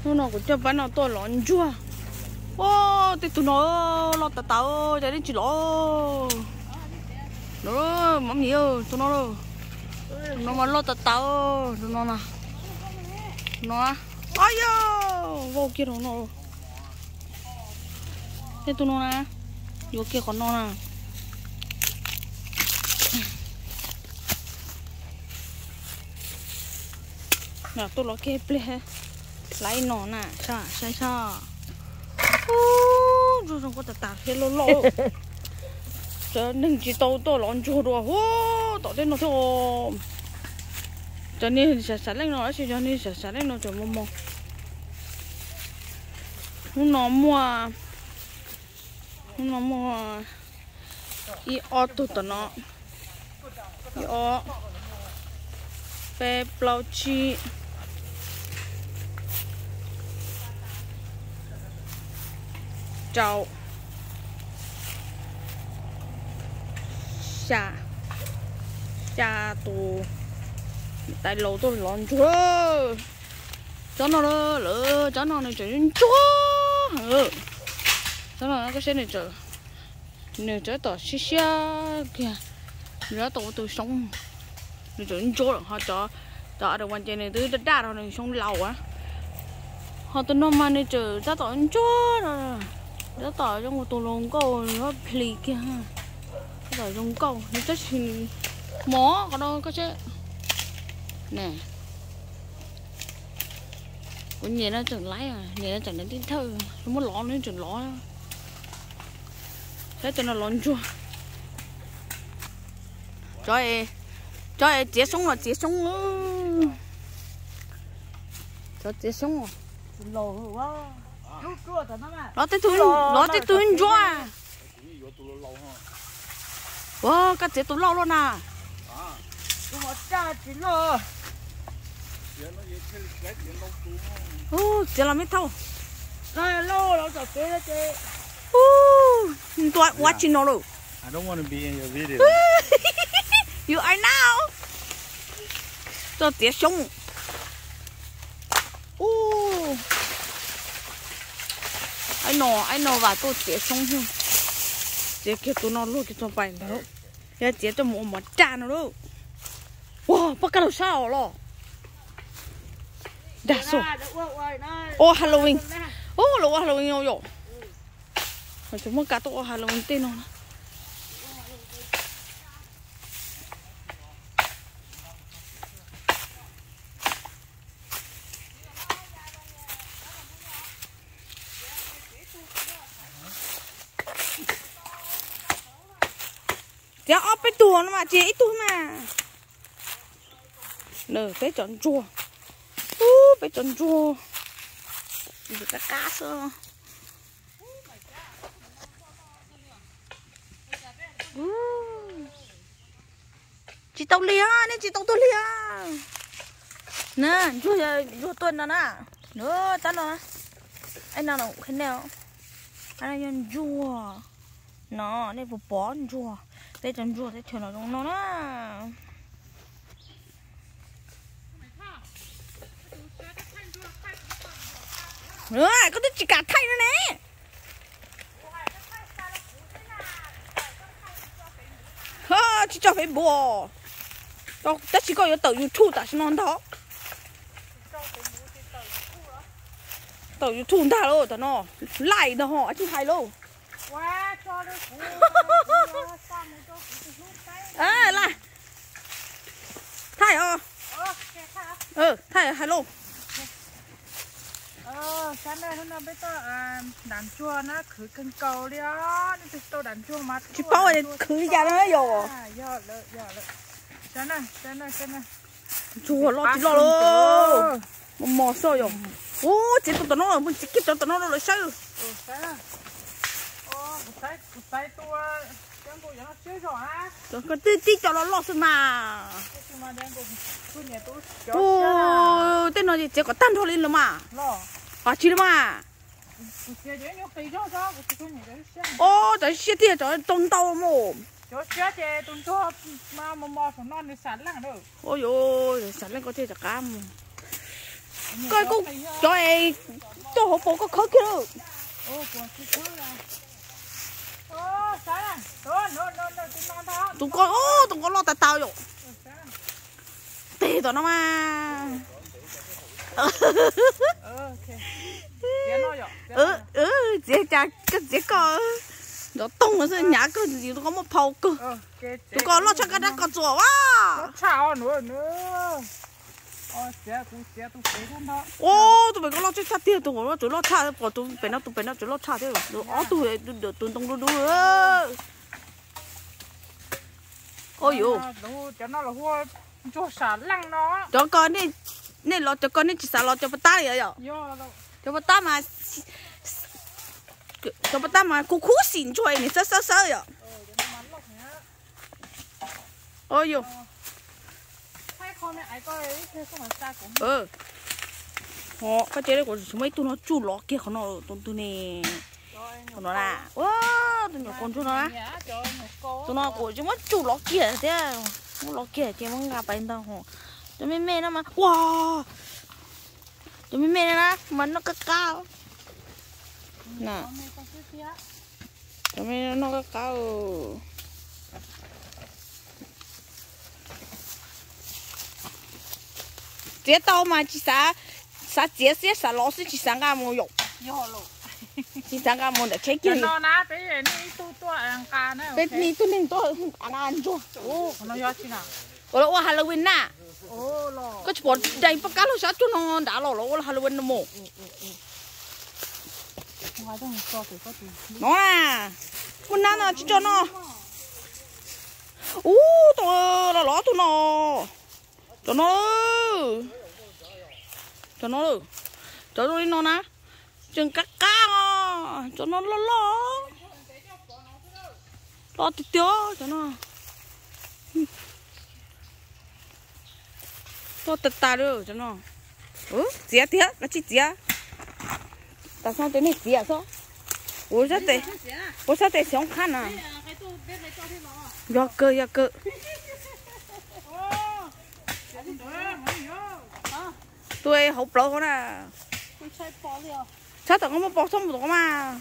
Hnub no kuv coj pab no tuaj lov ntsuag. Ua, tej tus no loj tas tas, cas nej tsis lov. Mov mis, tus no, tus no mas loj tas tas, tus no na. No, ay yog, vau kiag rau no. Tej tus no na, yuav kiag qhov no na. Tuaj lov kiag pliag, laiv no na, saib saib. Ntsuag zoo nkauj tas tas thiab loj loj. Cov neeg tsis tau tuaj lov ntsuag dua hu tom tej no thiab. Cov niag sam sam leej no tab sis cov niag sam sam leej no cov mos mos. Hnub no muaj, hnub no muaj ib ob tug tom no, ib ob, peb plaub tsib, rau, xya, xya tus tais laus tuaj lov ntsuag. Tsob no lawm, tsob no nws tseem ntsuag heev. Tsob no koj saib nws tseem, nws tseem tab tom siab siab kiag, nws tab tom ua tus xyoob, nws tseem ntsuag lawm ho cov, cov other one ces nws twb daj daj rau nws xyoob laus a. Ho tus no mas nws tseem tab tom ntsuag, tab tom zoo ua tus hluas nkauj plis kiag, tab tom zoo nkauj nws tab sis mos qhov no koj saib. Ne, kuv niam no tseem laiv, niam no tseem laiv tib thawj, muab lov no tseem lov. Saib cov no lov ntsuag. Cov, cov txiav xyoob los txiav xyoob. Cov txiav xyoob. Lov tej tug, lov tej tug ntsuag. Ua, koj txiav tus loj luaj na. Txiav los me thauj. Tuaj ua tsi no lawm. You are now. Tuaj txiav xyoob. Aib no, aib no vam tuaj txiav xyoob. Txiav kiag tus no luag kiag txog pais ntawd. Yog txiav coj mus ua mov raj no lauj. Ua, poj kaj laug sab os los. Dag xu. Ua Halloween. Ua, los ua Halloween no yom. Tseem muab kav tuaj ua Halloween tej no na. Txiav ob peb tug no mas tsis yog ib tug mas. Peb cov ntsuag. Ub, peb cov ntsuag. Qab qab xwb. Tsis tau lig, nej tsis tau tuaj lig. Na, ntsuag, ntsuag tuaj no na. Tab no, no, no yog ntsuag. No, nej puas pom ntsuag? Peb cov ntsuag teb chaws no zoo no na. Koj twb tsis kam thaij no ne. Tsis tso Facebook. Tab sis koj yuav tawm YouTube tam sim no ntag. Tawm YouTube ntag lauj, tam no live ntag ho, tsis hais lauj. Laj, thaij os. Thaij hais lauj. Tsis paub khwv li cas no yom. Ntsuag loj tsis loj lauj. Mos mos xwb yom. Ub, txiav tau tom no, mus txiav kiag cov tom no rau lawv saib. Koj tib tib cov loj loj xwb mas. Ub, tej no ces txiav kom tag nrho li lawm mas. Hos tsis li mas. Os, cov siab tiag cov tau ntau mus. Ua yuav, sam leej koj thiaj rov qab mus. Koj kuj cov es tuaj hauv paus koj khawb kiag lawm. Tus ko, tus ko loj tas tas yom. Tes tom no mas. Txiav cas koj txiav koj, nrov toog xwb, hnyav kawg, yus tus ko muaj phau kawg. Tus ko loj tshaj koj rab koj txuas as. Ub, tus pem ko loj tshaj tiag, tus pem no tseem loj tshaj thiab, ob tug tus ntoo dub dub. Ua yuav, cov ko, nej los cov ko nej tsis xav los cov puas tab li yom? Cov puas tab mas, cov puas tab mas khuv khuv xim ntsuag, nws xawb xawb xawb yom. Ua yuav, koj cia kuv tsis muab ib tug no tsuj lov kiag qhov no, tus twg ne? Tus no na, ua, tus nyuam qau ntsuag no na. Tus no kuv tsis muab tsuj lov kiag thiab, muab lov kiag ces muab nqa pais ntag. Cov me me no mas, ua, cov me me no na mas noj qab qab. Cov me no noj qab qab. Txiav tau mas tsis xav, xav txiav xwb, xav lov xwb, tsis xav nqa mus yom. Tsis xav nqa mus ntawm tsheb kiag. Peb ib tug neeg tuaj nqa ntsuag. Ua los ua Halloween na. Koj tsis pom dai poj kab lug sab cuag no nrad los los ua Halloween no mus. No, muaj nab no tsis tso no. Ub, tus los los tus no. Cov no, cov no, cov zoo li no na, tseem qab qab os, cov no loj loj, loj tiag tiag cov no. Loj tas tas li cov no. Txiav tiag, kav tsij txiav. Tas xyov tes nej txiav xwb. Kuv sab tes xyov qhab na. Yog kawg, yog kawg. Tus hauv plawv hauv na. Tshab tom koj muaj pos txhob mus tom koj mas.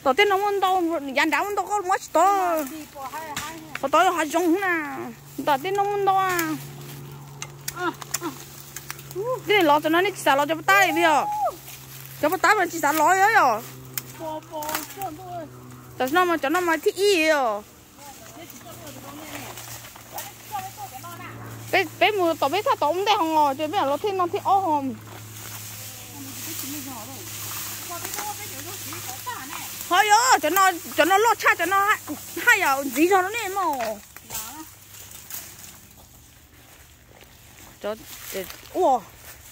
Tom tej no muaj ntau, yav nrad muaj ntau koj muab tsis tau. Qhov tod yog hav zoov na. Tom tej no muaj ntau. Tej los tom no nej tsis xav los cov paj tab li os. Cov paj tab mas tsis xav los yom. Tam sim no mas cov no mas thib ib os. Peb mus tom peb thaj tod ua ntej ho, ces peb los thib no thib ob ho. Ho yog cov no loj tshaj cov no haj yam ntxiv zog no nej mog. Ua,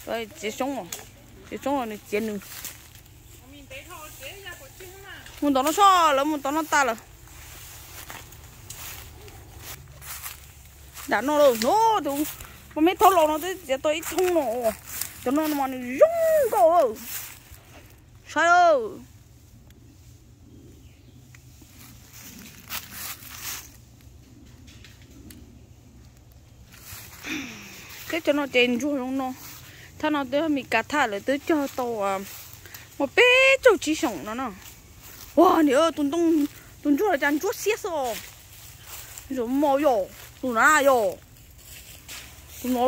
txiav xyoob, txiav xyoob los nws txiav nws. Mus tom no soj, lawv mus tom no tas lawm. Nram no lawm no, tus poj me thaub laus no twb txiav tau ib thoob no. Cov no mas nws zoo nkauj. Saib. Teb chaws no ces ntsuag zoo no. Thaj no twb Mes Kas thaj lawv twb cog tau muaj peb caug tsib xyoos no na. Ua niam, tus ntoo, tus ntsuag cas ntsuab xiab xwb os. Zoo mos yom, tus na yom. Tus no,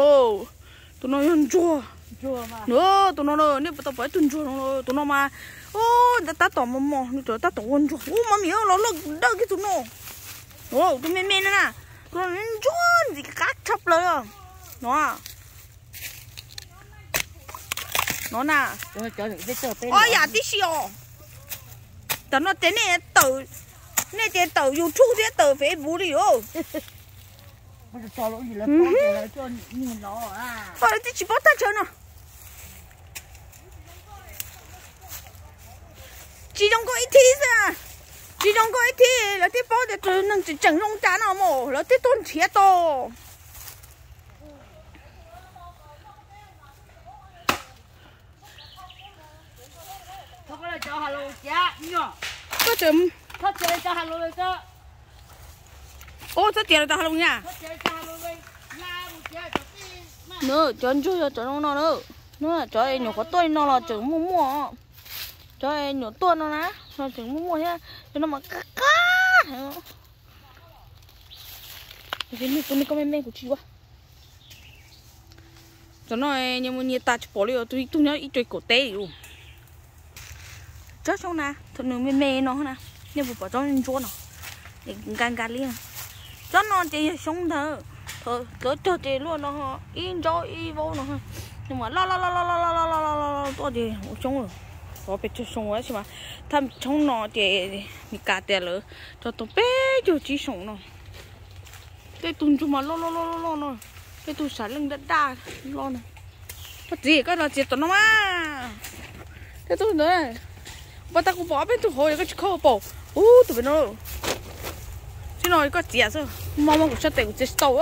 tus no yog ntsuag. Tus no, nej puas tau pom ib tug ntsuag no? Tus no mas, tab tom mos mos, nws tab tom ua ntsuag. Ub, mas mim los loj dawb kiag tus no. Tus me me no na, tus no ntsuag ntxim qab tshaj plaws. No, no na, ob yam tib si os. Tam no ces nej, nej ces tawm YouTube thiab tawm Facebook li os. Poj, lawv twb tsis paub thaj chaw no. Tsis zoo nkauj ib thib xwb. Tsis zoo nkauj ib thib lawv thiaj paub tias tus neeg tseem tseem zoo cas no mas lawv thiaj tuaj nrhiav tau. Koj tseem, ub, txhob txiav lawv cov Halloween na. Cov ntsuag yog cov zoo no na. No cov nyuam qhuav tuaj li no los tseem muaj muaj, cov nyuam tuaj no na los tseem muaj muaj thiab, cov no mas qab qab heev. Tus niag koj me me kuv tsis yuav. Cov no nyias mus nyias tas tsis pom li, tus ib tug nyob ib co kaum teb li. Tsob xyoob na, nws me me no na, nej puas pom tsob ntsuab no? Nka nka li. Tsob no ces yog xyoob ntag, lawv cog ces luaj no, ib ntsaub ib vaub no, nws mas loj loj loj loj loj loj loj loj tuaj ces ua xyoob lawm. Xyov pes tsawg xyoo tab sis mas thaj xyoob no ces Meskas tias lawv cog tau peb caug tsib xyoo no. Tej tug ntsuag mas loj loj loj loj loj no, tej tug sav leej daj daj loj no. Koj txiv, koj los txiav tom no mas. Tej tug ntawd, pas tas kuv pom ob peb tug hauv koj tsis khawb paum. Ub, tus pem no. Tsis no koj txiav xwb, mob mob kuv sab tes kuv txiav tsis tau.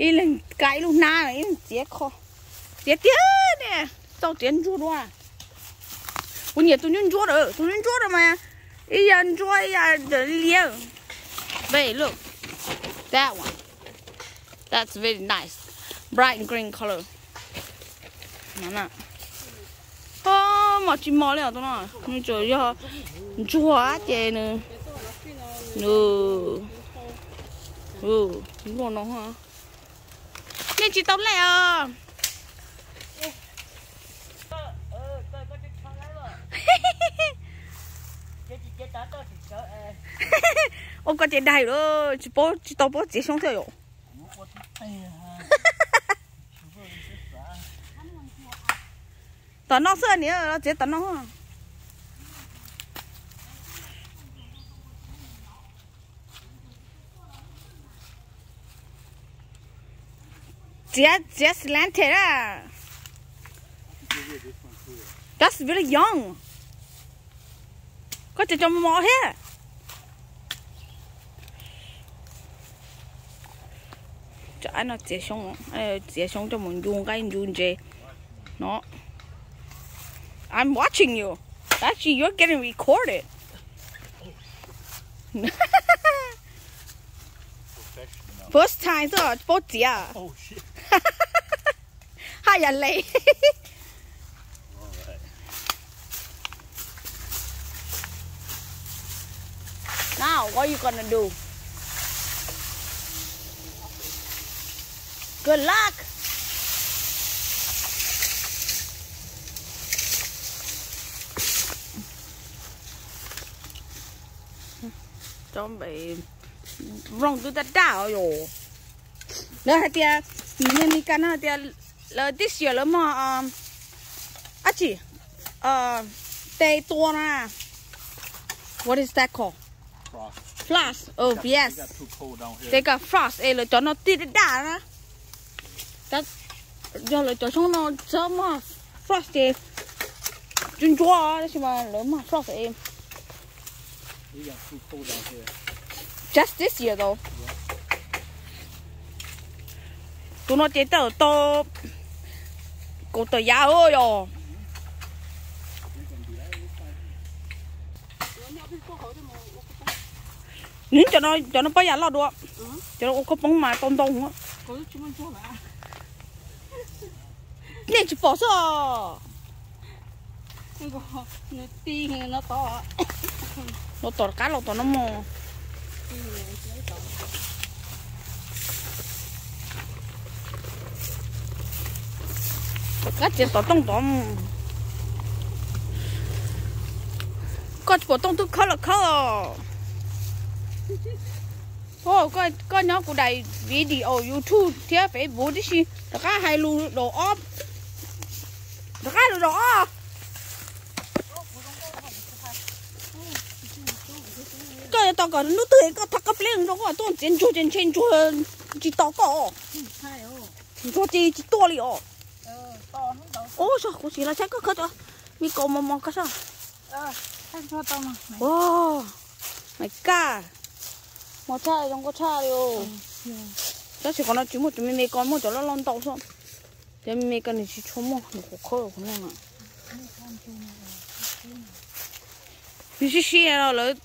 Ib leeg ka ib lub hnab, ib leeg txiav kho. Txiav tiag ne, tau txiav ntsuag dua. Kuv nyiam tus ntsuab ntsuab, tus ntsuab ntsuab mas ib yam ntsuab ib yam liab. Babe, look. That one. That's very nice. Bright green color. Mos tsis mos li os tus no, nws tsuas yog ntsuag ces nws, nws, nws no. Nej tsis tau lej os. Ua koj ces daig lawm, tsis paub, tsis tau paub txiav xyoob thiab yom. Tom no xwb niam, los txiav tom no. Txiav, txiav slanted a. That's really young. Koj txiav cov mos thiab. Cov no txiav xyoob, txiav xyoob coj mus ncu nqaij ncu ntses no. I'm watching you. Actually, you're getting recorded. First time xwb paub txiav. Haj yam le. Now, what you gonna do? Good luck. Cov nplooj twb daj daj os yom. Lawv hais tias, niag Meskas no hais tias lawv this year lawv muag dab tsi, tes tua na. What is that called? Frost. Frost. Oh, yes. They got frost es lawv cov no twb daj daj na. Yog lawv cov xyoob no txhob muag frost ces ntsuab ntsuab tab sis mas lawv muag frost es just this year though. Tus no ces tau tau kaum tawm yav yom. Nws cov no, cov no pab yam loj dua. Cov no ua koj poob mas tau ntau. Nej tsis pom xwb os. No tom qab los tom no mog. Tom qab txiav tom tooj tod. Koj tsis pom tooj twb khawb los khawb os. Koj nyob kuv daim video YouTube thiab Facebook tib si, rov qab hais lus daum ob, rov qab lus daum ob. Koj yuav tos kom hnub twg koj thov koj pliag zoo koj tuaj txiav ntsuag ces ntshe ntsuag tsis tos koj. Ntsuag ces tsis tuaj li os. Ub, kuv sim los saib koj khawb cov me kaus mos mos koj saib. Ua, my God, mos tshaj zoo nkauj tshaj li os. Tab sis qhov no tsis muaj cov me me ko, muaj cov loj loj ntau xwb. Cov me me ko nws tsis tshua muaj, nws qhuav khawb qhuav no. Nws sib sib no lawv